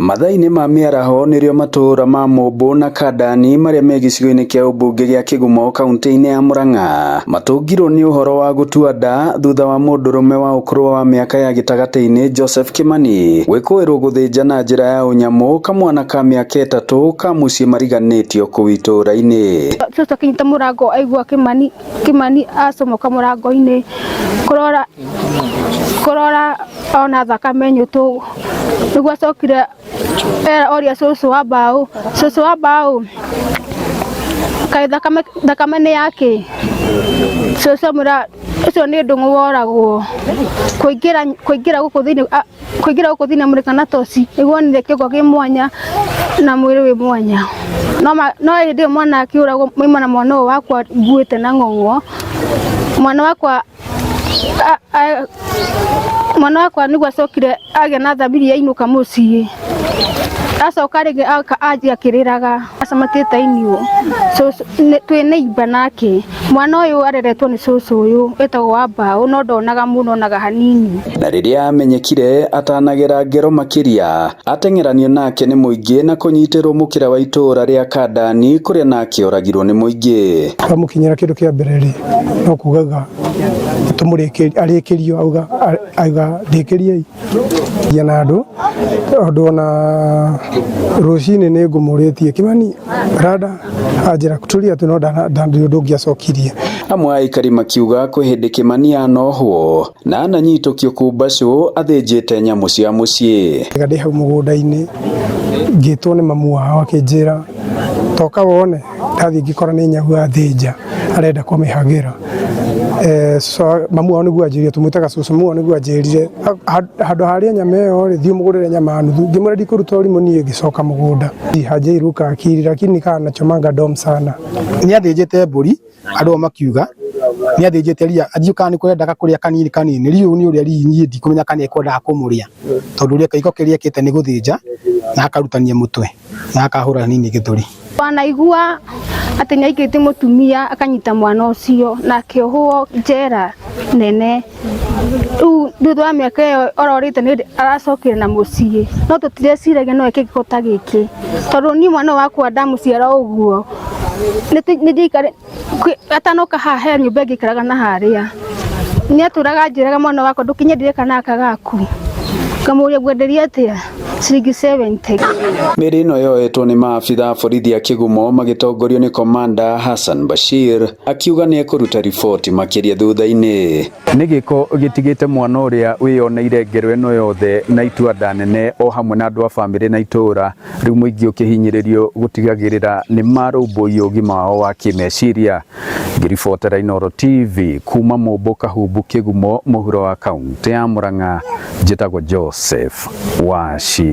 Mathaa-inĩ ma mĩaraho nĩrĩo matũũra ma Mũmbũ na Kandani marĩa me gĩcigo-inĩ kĩa ũmbunge gĩa Kĩgumo kaunti-inĩ ya Murang'a matũngirwo nĩ ũhoro wa gũtua nda thutha wa mũndũrũme wa ũkũrũ wa mĩaka ya gĩtagatĩ-inĩ Joseph Kimani gwĩkũĩrwo gũthĩnja na njĩra ya ũnyamũ kamwana ka mĩaka 3 ka mũciĩ mariganĩtio kũu itũũra-inĩ. Cũcũ akinyita mũrango aigua Kimani Kimani acomoka mũrango-inĩ kũrora kũrora ona thakame nyũtũ nĩguo acokire oria cũcũ wa mbaũ, cũcũ wa mbaũ, kaĩ thakame thakame nĩ yakĩ? Cũcũ amwĩra ũcio nĩ ndũng'ũ woragwo. Kũingĩra kũingĩra gũkũ thĩinĩ kũingĩra gũkũ thĩinĩ amũrĩka na toci nĩguo onire kĩongo kĩ mwanya na mwĩrĩ wĩ mwanya. No no hĩndĩ ĩyo mwana akĩũragwo mauma na mwana ũyũ wakwa nguĩte na ng'ong'o, mwana wakwa mwana wakwa nĩguo acokire agĩa na thamiri yainũka mũciĩ, acoka rĩngĩ anjia akĩrĩraga acamatĩte iniũrũ, twĩ neighbour nake, mwana ũyũ areretwo nĩ cũcũ ũyũ wĩtagwo wa mbaũ no ndonaga mũno onaga hanini. Na rĩrĩa amenyekire atanagera ngero makĩria ateng'eranio nake nĩ mũingĩ na kũnyitĩrwo mũkĩra wa itũũra rĩa Kandani kũrĩa nake oragirwo nĩ mũingĩ. Twamũkinyĩra kĩndũ kĩa mbere rĩ, no kugaga arĩkĩrio auga auga ndĩkĩriei ya na andũ tondũ ona rũcinĩ nĩ ngũmũrĩtie Kimani rada anjĩra tulia tu no ndarĩ ũndũ ũngĩ acokirie. Amwe a aikari makiuga kwĩ hĩndĩ Kimani anohwo na ananyitũkio kumbacũ athĩnjĩte nyamũ cia mũciĩ. Ndĩ hau mũgũnda-inĩ ngĩtwo nĩ mamu wao akĩnjĩra toka wone, ndathiĩ ngĩkora nĩ nyau athĩnja arenda kũmĩhagĩra. Mamu wao nĩguo anjĩrire, tũmwĩtaga cũcũ, mamu wao nĩguo anjĩrire handũ harĩa nyama ĩyo rĩ, thiĩ ũmũgũrĩre nyama nuthu. Ngĩmwĩra ndikũruta ũrimũ niĩ, ngĩcoka mũgũnda. Hajairuka akili lakini kaa anachomanga dom sana. Nĩ athĩnjĩte mbũri andũ makiuga nĩ athĩnjĩte ria athiĩ kana nĩ kwendaga kũrĩa kanini kanini riu nĩ ũrĩa riu niĩ ndikũmenya kana ekwendaga kũmũrĩa tondũ ũrĩa gĩko kĩrĩa ekĩte nĩ gũthĩnja na akarutania mũtwe na akahũra hanini gĩthũri. Wanaigua atĩ nĩ aikĩtie mũtumia akanyita mwana ũcio na akĩohwo njera nene. Rĩu thutha wa mĩaka ĩyo ororĩte nĩ aracokire na mũciĩ no tũtireciragia no eke gĩko ta gĩkĩ tondũ niĩ mwana ũyũ wakwa ndamũciara ũguo nĩ atanoka haha he nyũmba ĩngĩ aikaraga na harĩa nĩ atũraga anjĩraga mwana wakwa ndũkinyendire kana gaka gaku ngamũria ngwenderia atĩa ciringi 70. Mĩĩrĩ ĩno yoetwo nĩ maabitha a borithi a Kĩgumo magĩtongorio nĩ Komanda Hassan Bashir akiuga nĩ ekũruta riboti makĩria thutha-inĩ. Nĩ gĩko gĩtigĩte mwana ũrĩa wĩyoneire ngero ĩno yothe na itua nda nene o hamwe na andũ a bamĩrĩ na itũũra rĩu mũingĩ ũkĩhinyĩrĩrio gũtigagĩrĩra nĩ marũmbũiyo ũgima wao wa kĩmeciria. Ngĩribotera Inooro TV kuma Mũmbũ Kahumbu Kĩgumo mũhuro wa kaunti ya Murang'a njĩtagwo Joseph Wachira.